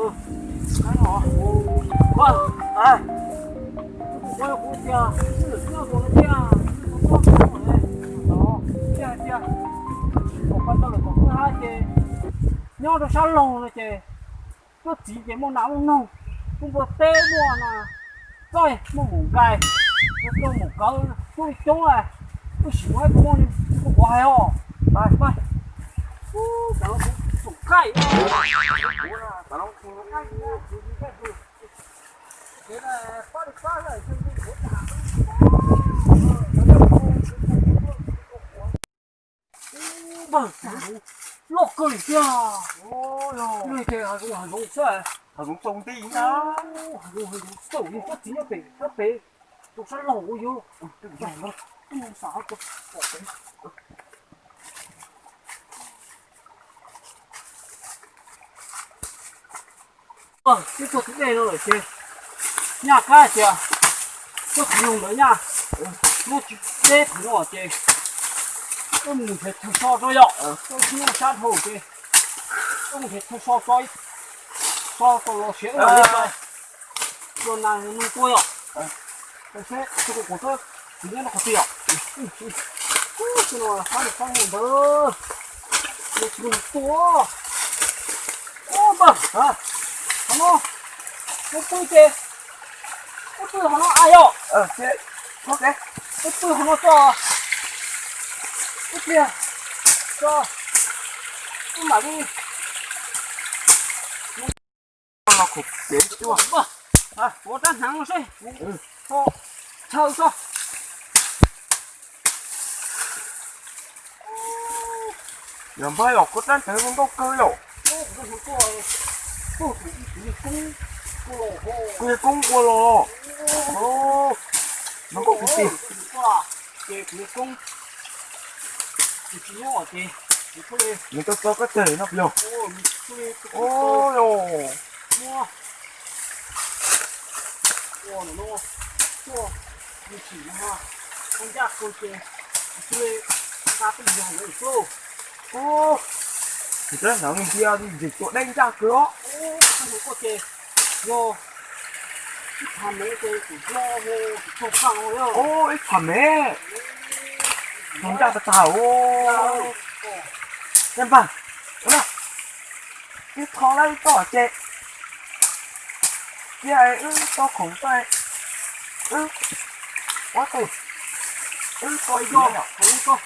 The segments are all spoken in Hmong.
Kuv tias, kuv tias, tias, kom pab tau lawm kom kuv hab ces nyob rau sab laug no ces tuaj txiv ces muaj nas muaj noog, kuj npua teb muaj na, txoj muaj mus nqaij, tuaj mus kawv coob coob, wb sim muaj ib tug muaj kuv hais os. Pab, pab, ub, tam no kuv tus khaij, Npawg, loj kawg li tiag. Loj ces hav zoov, hav zoov xwb. Hav zoov txaus nti na. Hav zoov, hav zoov txaus li, koj txiv nyob pem, nyob pem tus sab laug ua yuav. Tus sab laug, tus sab laug. Twb tuaj tim dej no lawm ces nyaj qab tias koj txiv yug ntawd nyaj, muab tsis deb thaum no ces wb mus nrhiav chaw so tso yom, wb tsis muaj sab dhau ces wb mus nrhiav chaw so tso, so tau los siav wb mam li pais tua nas nug tua yom. Seb tus kuv kuv txob txiv nyob no qhov twg yom. Ub, tus no fab li fab ntawd, nws tsis nug tua. Ub npawg, qhov no, ub pw ces, ub pw qhov no a yom. Ub pw qhov no tso, ub pliag tso, ub mam li. Ua rab hneev no seb, chaw tso. Yog npawg, yog koj rab hneev zoo nkauj kawg yom. Kuv yawg koob ua los. Zoo nkauj tiag tiag. Nws txo txo koj teg no yog. Tus rab hneev ntsia ntsim tua deb ncaj kawg os. Ib pham mev, tus ncaj tag tag. Npawg, wb tho lawm wb toj ces cia wb toj khoom toj, wb ua tus, wb toj ib yog, wb toj.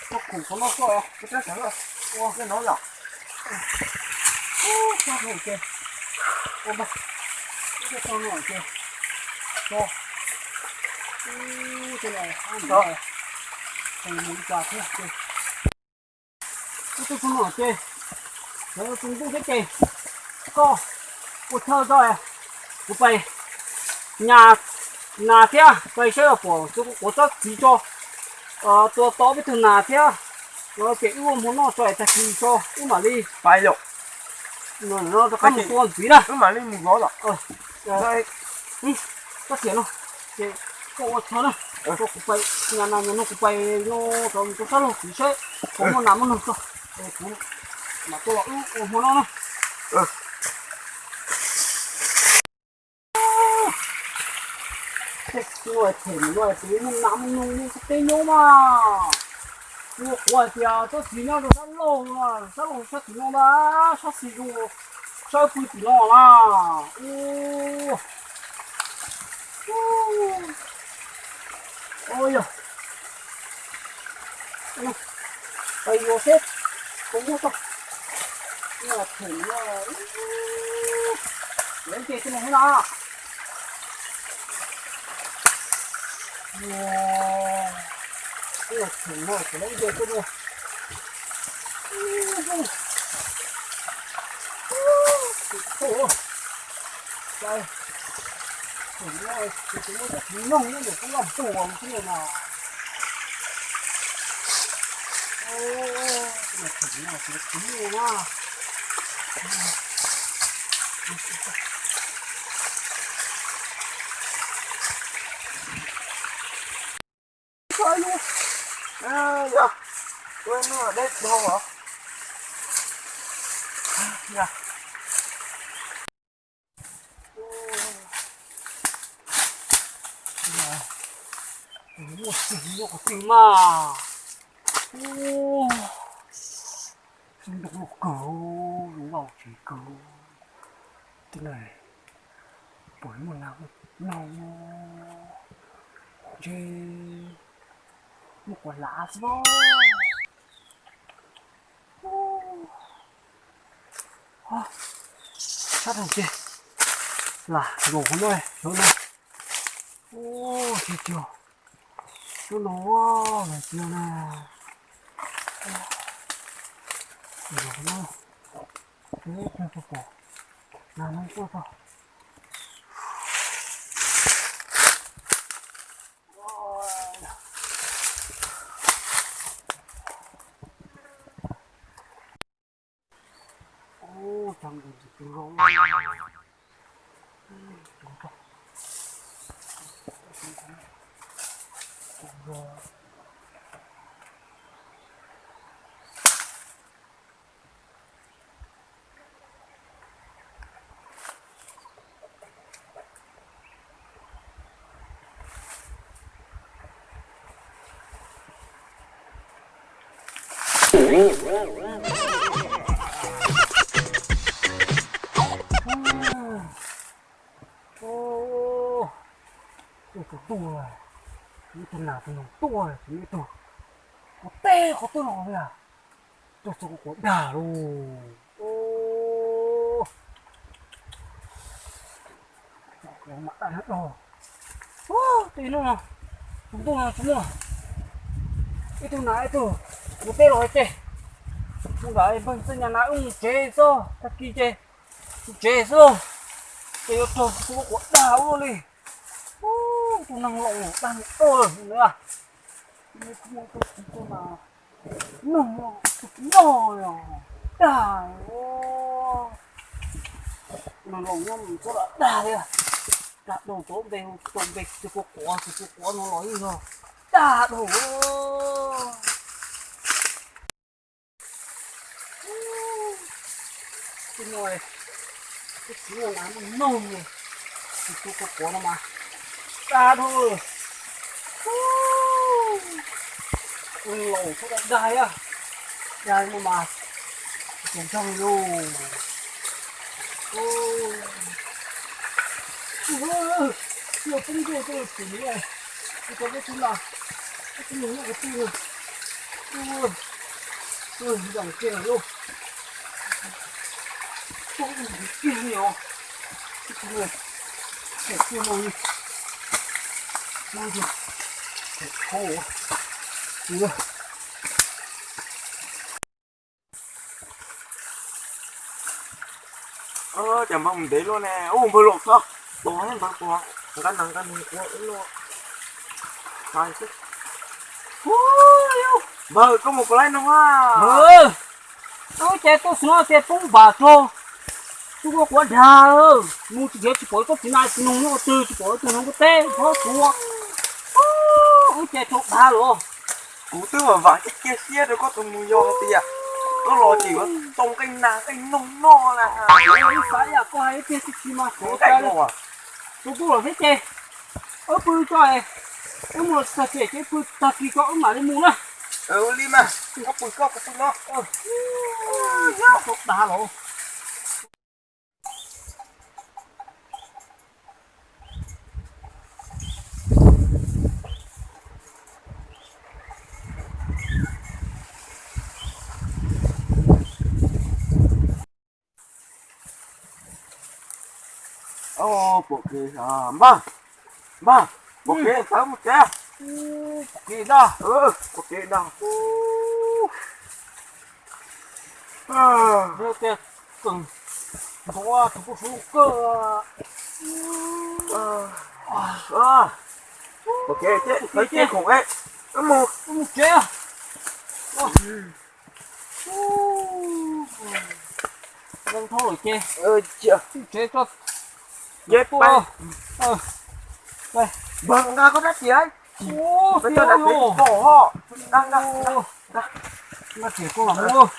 Toj khoom qhov no toj, ua no yom. Ub, txog no ces, ua npawg, ub, txog no ces, tso, ub, ces no, ub, mus li cas thiab ces, ub, txog no ces, sawv tus ntuj thiab ces, koj ua chaw tso, kuv pais nyas nas thiab pais saib puas tau kuv txob txiv tso, tua tau peb tug nas thiab, ces wb ua hmo noj tso es tag kis tso wb mam li pais yom. Rov qab mus tua ntxiv na. Wb mam li mus zov yom. Koj tias no, ces koj ua chaw na, kuv pais nyas nas nyas noog, kuv pais no rau mus rau sab laug txiv saib puas muaj nas muaj noog tso, kuv mam tuaj los wb ua hmo noj na. Tej no them no ces muaj nas muaj noog muaj teb nyob mas. Kuv, kuv hais tias txob txiv nyob rau sab laug, sab laug sab tim no ntag, sab xis zoo, sab pw tim no na. Ub, ub, yog, pais yuav seb puas muaj tau. Them no, lawv nce tej no thiab na. Them no ces lawv nce tej no. Noog nyob ntawm koj loj tuaj xwb na. Deb dhau os. Muaj txiv nyob qhov twg mas. Ub, txiv ntuj loj kawg, zoo vaj tsev kawg. Tej no puas muaj nas muaj noog, ntshe muaj quas lav xwb. Sab rau ces lam nkaum qhov no, lawv no. Ub, tsis cuag lub no, lawv tiag na. Lawv no, peb tug tuaj pom nas no tuaj txog. Ub, cov ntses tus zoo. Tus tuaj, tus nas tus noog tuaj, tus ib tug, ua teb qhov twg los li, tuaj txog kuv quav dag lauj. Mam dag dag. Tej hnub no, tus ntuj no tsis muaj, ib tug nas ib tug mus teb los ces, mus nram npawg Txawj Nyas na wb mus tsev xwb, tag kis ces mus tsev xwb. Ces yuav raug kuv quav dag ua luaj li. Tus neeg laus dag tuaj na. Nug tus txiv noj dag. Neeg laus nyob mus txhob lam dag li. Dag dhau, tau npe, tau npe tus kuv quav, tus kuv quav no los yeej yog dag dhau. Tus no, tus txiv no mas muaj noog li, tus kuv quav no mas dag dhau. Ua laus txhob dag dag, dag no mas tsis ntshaw li lauj. Ua poob ntuj tuaj txim li, ua rau peb tub na, peb tub nug nyob qhov twg na. Ua, zoo kiag lawm lauj. Poob ntuj kiag li os. Peb tub na, them kiag no li. Poob ntuj, them khau. Cas npawg mus ntev luaj ne? Ub, npawg los txog. Tos npawg puas nqa nas nqa noog ua ib lo. Npawg, koj mus puas laib noog a? Wb ces tuaj xwb no ces poob npam rau. Tus kuv quav dag, mus tsis nrhiav tsis pom ib tsob txiv nas txiv noog nyob qhov twg, tsis pom ib tug noog kuv teb, txhob kuv. Wb ces raug dag lawm. Kuv twb vam vam thiab cia siab rau koj tus mus, yog hais tias koj los ces yuav tau nqaij nas nqaij noog noj na. Wb xav yam koj hais tiag tiag mas, tus tub los thiab ces wb pw tso, wb mus tag kis ces wb pw tag kis tso wb mam li mus na. Ua li mas, koj pw koj, kuv pw no. Raug dag lawm. Pom kev, npawg, npawg, pom kev sawv mus tsev. Pom kev ntag, pom kev ntag. Nthuav tus kuj suv kawg. Pom kev, sawv tsev khoom, mus, mus tsev. Zoo thauj lawm ces mus tsev tso. Npawg, nqa koj rab riam, peb coj nram tsev pom ho. Nqa, nqa, nqa. Mas tias koj los mus.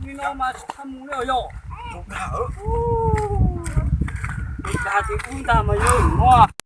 Nim no mas tsis tau mus li yog. Dag tsis ub ntag mas yog mus.